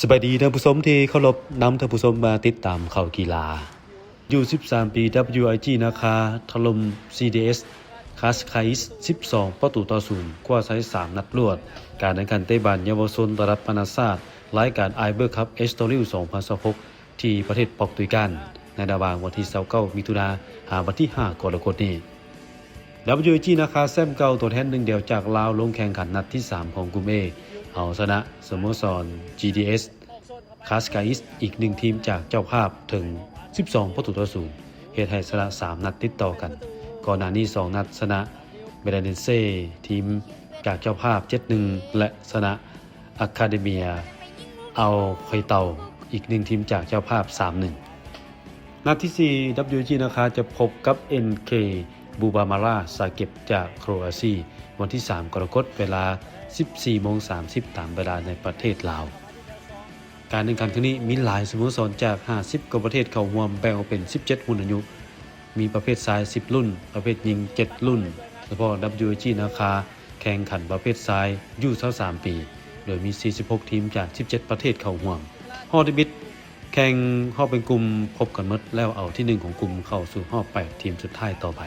ສະບາຍດີທ່ານຜູ້ຊົມທີ່ເຄົາລົບ, ນຳທ່ານຜູ້ຊົມມາຕິດຕາມຂ່າວກິລາ. ຢູສິບສາມປີ WIG ນາຄາຖະຫຼົ່ມ CDS Cascais ສິບສອງປະຕູຕໍ່ສູນ ຄວ້າໄຊສາມນັດລວດ. ການແຂ່ງຂັນເຕະບານເຍົາວະຊົນລະດັບນານາຊາດ ລາຍການ Iber Cup Estoril ສອງພັນຊາວຫົກ ທີ່ປະເທດປອກຕຸຍການ ໃນລະຫວ່າງວັນທີຊາວເກົ້າ ມິຖຸນາ ຫາວັນທີຫ້າ ກໍລະກົດນີ້. WIG ນາຄາແຊ້ມເກົ່າຕົວແທນໜຶ່ງດຽວຈາກລາວ ລົງແຂ່ງຂັນນັດທີສາມຂອງກຸ່ມ A ເອົາຊະນະສະໂມສອນ GDS Cascais ອີກໜຶ່ງທີມຈາກເຈົ້າພາບເຖິງສິບສອງປະຕູຕໍ່ສູນ ເຮັດໃຫ້ຊະນະສາມນັດຕິດຕໍ່ກັນ. ກ່ອນໜ້ານີ້ສອງນັດຊະນະ Belenenses ທີມຈາກເຈົ້າພາບ ເຈັດໜຶ່ງ ແລະ ຊະນະ Academia Alcoytau ອີກໜຶ່ງທີມຈາກເຈົ້າພາບ ສາມໜຶ່ງ. ນັດທີສີ່ WIG ນາຄາຈະພົບກັບ NK Bubamara Zagreb ຈາກໂຄຣເອເຊຍ ວັນທີສາມ ກໍລະກົດ ເວລາສິບສີ່ໂມງສາມສິບ ຕາມເວລາໃນປະເທດລາວ. ການແຂ່ງຂັນຄັ້ງນີ້ມີຫຼາຍສະໂມສອນຈາກຫ້າສິບກວ່າປະເທດເຂົ້າຮ່ວມ, ແບ່ງອອກເປັນສິບເຈັດຮຸ່ນອາຍຸ, ມີປະເພດຊາຍສິບລຸ້ນ, ປະເພດຍິງເຈັດລຸ້ນ. ສະເພາະ WIG ນາຄາແຂ່ງຂັນປະເພດຊາຍ ຢູຊາວສາມປີ ໂດຍມີສີ່ສິບຫົກທີມຈາກສິບເຈັດປະເທດເຂົ້າຮ່ວມ. ຮອບທຳອິດແຂ່ງຮອບແບ່ງກຸ່ມພົບກັນໝົດ ແລ້ວເອົາທີໜຶ່ງຂອງກຸ່ມເຂົ້າສູ່ຮອບແປດທີມສຸດທ້າຍຕໍ່ໄປ.